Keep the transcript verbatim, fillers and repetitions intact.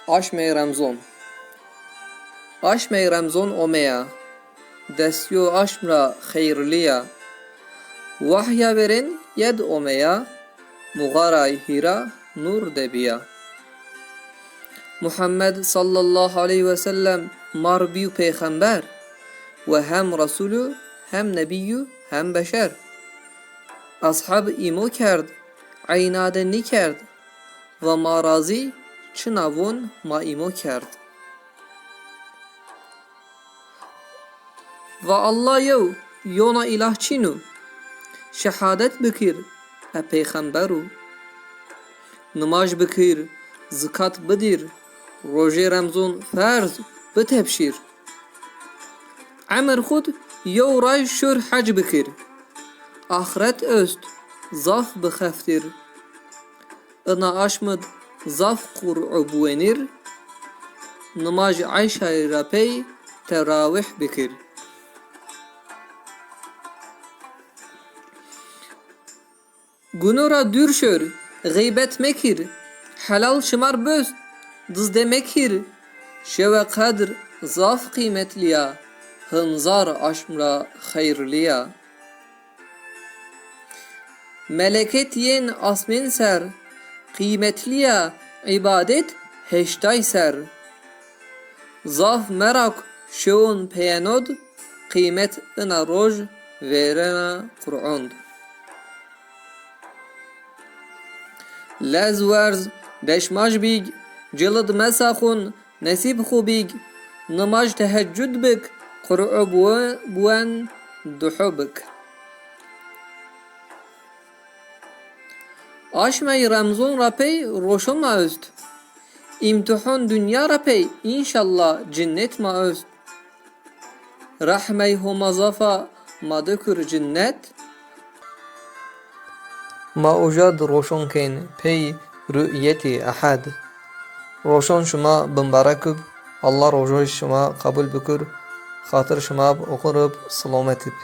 Aşmey Remzon. Aşmey Remzon omeya, destyo aşm ra xeyrliya. Wahya verên yed omeya, muğaray Hîra nur de biya. Muhammed sallallahu aleyhi ve sellem mar biyu peyxember ve hem Resulu hem Nebiyu hem beşer. Ashab îmo kerd, eyna de nîkerd, va ma razî, çina von ma îmo kerd. Va Allah yew, yona îlah çînu. Şehadet bikir, e peyxemberu. Nimaj bikir, zikat bidîr, rojê Remzon ferz bitepşîr. Emir xud yew ray şur hec bikir. Axret ost, zaf bixeftîr. Ina aşmid zaf Qur'u buwenîr, nimaj Eyşayî ra pey terawih bikir. Guno ra dûr şor, xîbet mekir, helal şimar bost, dizde mekir. Şewe qedr zaf qîmetlî ya, hinzar aşm ra xeyrlî ya. Meleket yên asmên ser, qîmetlî ya îbadet heştay ser. Zaf merak şewon peyenod, qîmet ina roj vêrena Qur'ond. Lez werz, beşmaj bîg, cilid mesaxun, nesîb xu bîg, nimaj teheccud bik, Qur'u buwe-, buwen duhu bik. Aşmey Remzon ra pey roşo ma ost. Îmtihon dinya ra pey înşallah cinnet ma ost. Rehmey Homa zafa ma dekir cinnet. Ma uca di roşon kên pey ru'yetî Ehed. Roşon şima bimbarek ib, Allah rojoy şima qebul bikir, xatir şima bi oxir ib, silomet ib.